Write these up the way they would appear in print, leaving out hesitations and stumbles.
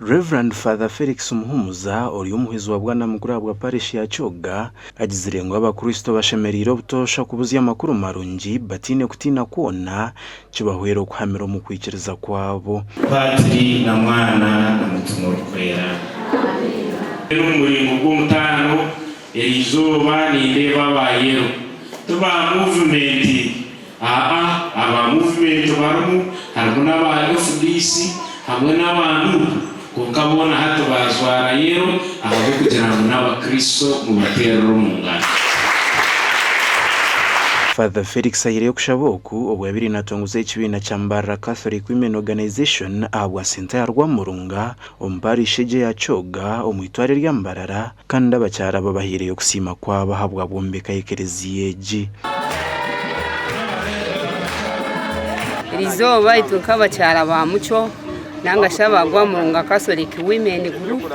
Rev. Father Felix Muhumuza ori omuhwezi wa Bwanamukuru ahabwa Parish ya Kyoga agizire ngu abakristo bashemereire obutoosha kubuzya amakuru marungi bataine kutiina kwona kibahwere okuhamira omu kwikiriza kwabo. Patri na Mwana na Mutima Orikwera. Omu muringo gw'omutaano, eriizooba nindeeba aba yellow. Ti ba movement, aa, aba movement barimu, harimu n'aba FDC hamwe n'aba nup, kwonka boona hati baajwara yellow ahabw'okugira ngu n'Abakristo mubateerere omu ngaro. Father Felix ahireyo okushaba oku obu yabaire natongoza ekibiina kya Mbarara Catholic Women Organization ahabwa senta ya Rwamurunga omu parish egi eya Kyoga omu itware erya Mbarara kandi abakyara aba bahaireyo okusiima kwabo ahabwa bwombeka y'ekereziya egi. Erizooba itwe nk'abakyara ba Mucyo nanga shi aba Rwamurunga Catholic Women Group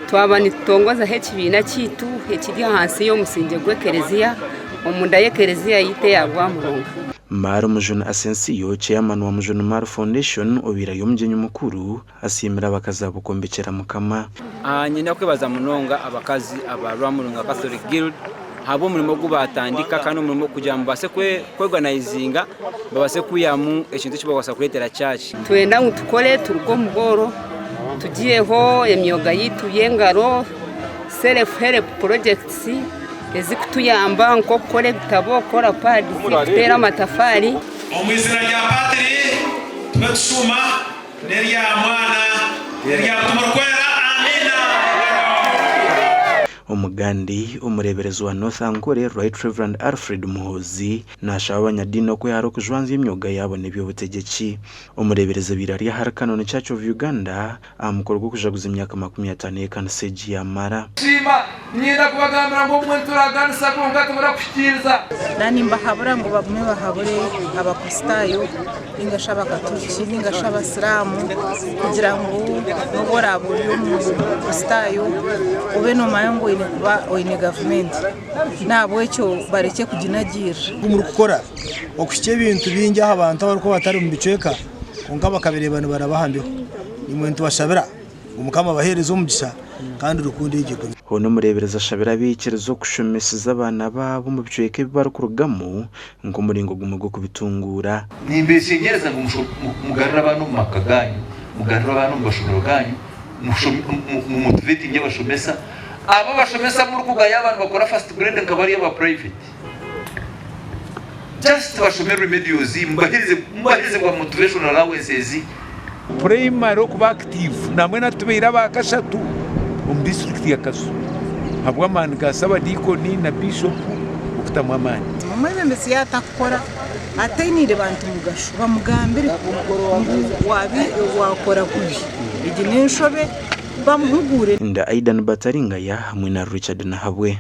twaba nitutongozaho ekibiina kyaitu ekiri ahansi y'omusingye gw'ekereziya omunda y'ekereziya yaitu eya Rwamurunga. Maari Mujuni Asensio, Chairman wa Mujuni Maari Foundation obaire ari omugyenyi mukuru, asiimire abakazi abo kwombekyera Mukama. Nyine kwebaza munonga abakazi aba Rwamurunga Catholic Guild ahabw'omurimo ogu baatandika kandi omurimo kugira ngu babaase kweorganizinga babaase kwihamu ekintu eki bakubaasa kureetera church. Nitwenda ngu tukore turuge omu bworo tugiheho emyoga yaitu y'engaro, self help projects ezikutuyamba nk'okukora ebitabo, kukora pads, kuteera amatafaari. Omu izina rya Patri tube tushuuma, n'erya Mwana, n'erya Mutima Orikwera. Amiina. Omugandi, omureeberezi wa North Ankole, Right Rev. Alfred Muhoozi naashaba abanyadiini okwehara okujwanzya emyoga yaabo n'eby'obutegyeki. Omureeberezi abaire ari ahari Canon Church of Uganda aha mukoro gw'okujaguza emyaka 50 y'ekanisa egi yaamara. Nsiima, niinyenda kubagambira ngu obumwe nituraganisa kwonka timurikuhikiiriza. Naanimbahabura ngu bagume bahabure Abakristaayo ninga shi Abakaturiki ninga shi Abasiraamu kugira ngu n'obu oraabe ori Omukristaayo obe noomanya ngu oine kuba oine gavumenti. N'ahabw'ekyo barekye kuginagiirira. Oku murikukora okuhikya ebintu bingi aha bantu abarikuba batari omu bicweka kwonka bakabireeba nibaraba aha mbeho. Naimwe nitubashabira ngu Mukama abaheereze omugisha kandi rukundo egyo egume. Hoona omureeberezi ashabire abaikiriza okushomeseza abaana baabo omu bicweka ebi barikurugamu nk'omuringo gumwe gw'okubitunguura. Nimbeeshengyereza ngu mugarure abaana omu maka gaanyu, mugarure abaana omu mashomero gaanyu, mumotiveetingye abashomesa. Abo abashomesa abu murikugaya aba nibakora first grade nka bariya aba private. Just bashome remedials, mubaheereze bwa motivation allowances. Purayimare okuba active nambwenu hati tubaire abakashatu omu disiturikiti ya Kazo ahabw'amaani ga Sabadiikoni na Biishopu okutamu amaani. Omwebembezi yaaba atarikukora atainiire bantu mugasho, bamugambire ngu waakora kubi, egi n'enshobe, bamuhuguure. Nda Aidan Bataringaya hamwe na Richard Nahabwe.